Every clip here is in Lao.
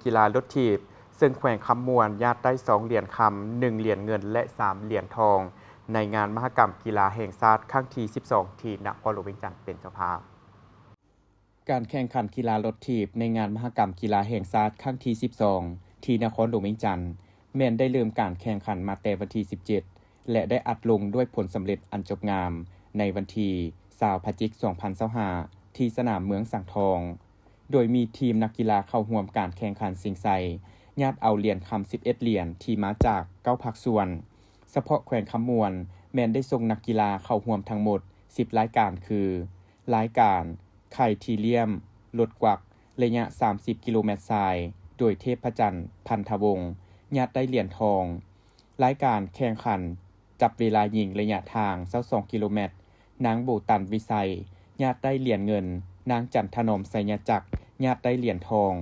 ກິລາລົດຖີບ ເຊິ່ງແຂວງຄຳມ່ວນຍາດໄດ້ສອງຫຼຽນຄຳ, ໜຶ່ງຫຼຽນເງິນ ແລະ ສາມຫຼຽນທອງ ໃນງານມະຫະກຳກິລາແຫ່ງຊາດຄັ້ງທີສິບສອງ ທີ່ນະຄອນຫຼວງວຽງຈັນເປັນເຈົ້າພາບ. ການແຂ່ງຂັນກິລາລົດຖີບໃນງານມະຫະກຳກິລາແຫ່ງຊາດຄັ້ງທີສິບສອງ ທີ່ນະຄອນຫຼວງວຽງຈັນ ແມ່ນໄດ້ເລີ່ມການແຂ່ງຂັນມາແຕ່ວັນທີສິບເຈັດ ແລະ ໄດ້ອັດລົງດ້ວຍຜົນສຳເລັດອັນຈົບງາມໃນວັນທີຊາວ ພະຈິກ ສອງພັນຊາວຫ້າ ທີ່ສະໜາມເມືອງສັງທອງ ໂດຍມີທີມນັກກິລາເຂົ້າຮ່ວມການແຂ່ງຂັນຊິງໄຊ ຍາດເອົາຫຼຽນຄຳສິບເອັດຫຼຽນທີ່ມາຈາກເກົ້າພາກສ່ວນ. ສະເພາະແຂວງຄຳມ່ວນແມ່ນໄດ້ສົ່ງນັກກິລາເຂົ້າຮ່ວມທັງໝົດສິບລາຍການຄື ລາຍການໄຄທີລຽມລົດກວັກ ໄລຍະສາມສິບກິໂລແມັດຊາຍ ໂດຍເທບພະຈັນ ພັນທະວົງ ຍາດໄດ້ຫຼຽນທອງ, ລາຍການແຂ່ງຂັນຈັບເວລາຍິງໄລຍະທາງຊາວສອງກິໂລແມັດ ນາງ ໂບຕັນ ວິໄຊ ຍາດໄດ້ຫຼຽນເງິນ, ນາງ ຈັນທະນອມ ໄຊຍະຈັກ ຍາດໄດ້ຫຼຽນທອງ,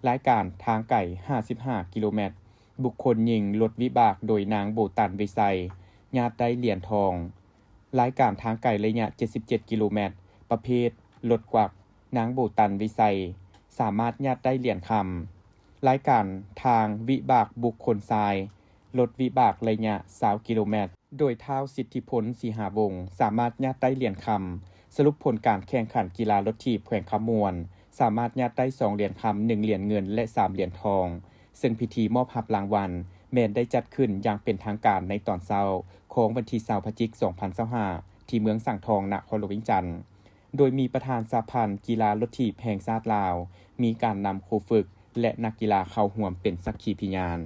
ລາຍການທາງໄກຫ້າສິບຫ້າກິໂລແມັດ ບຸກຄົນຍິງລົດວິບາກ ໂດຍນາງ ໂບຕັນ ວິໄຊ ຍາດໄດ້ຫຼຽນທອງ, ລາຍການທາງໄກໄລຍະເຈັດສິບເຈັດກິໂລແມັດ ປະເພດລົດກວັກ ນາງ ໂບຕັນ ວິໄຊ ສາມາດຍາດໄດ້ຫຼຽນຄຳ, ລາຍການທາງວິບາກບຸກຄົນຊາຍ ລົດວິບາກໄລຍະຊາວກິໂລແມັດ ໂດຍທ້າວ ສິດທິພົນ ສີຫາວົງ ສາມາດຍາດໄດ້ຫຼຽນຄຳ. ສະຫຼຸບຜົນການແຂ່ງຂັນກິລາລົດຖີບແຂວງຄຳມ່ວນ ສາມາດຍາດໄດ້ສອງຫຼຽນຄຳ, ໜຶ່ງຫຼຽນເງິນ ແລະ ສາມຫຼຽນທອງ, ເຊິ່ງພິທີມອບຮັບລາງວັນແມ່ນໄດ້ຈັດຂຶ້ນຢ່າງເປັນທາງການໃນຕອນເຊົ້າຂອງວັນທີຊາວ ພະຈິກ ສອງພັນຊາວຫ້າ ທີ່ເມືອງສັງທອງ ນະຄອນຫຼວງວຽງຈັນ. ໂດຍມີປະທານສະຫະພັນກິລາລົດຖີບແຫ່ງຊາດລາວ, ມີການນຳຄູຝຶກ ແລະ ນັກກິລາເຂົ້າຮ່ວມເປັນສັກຂີພະຍານ.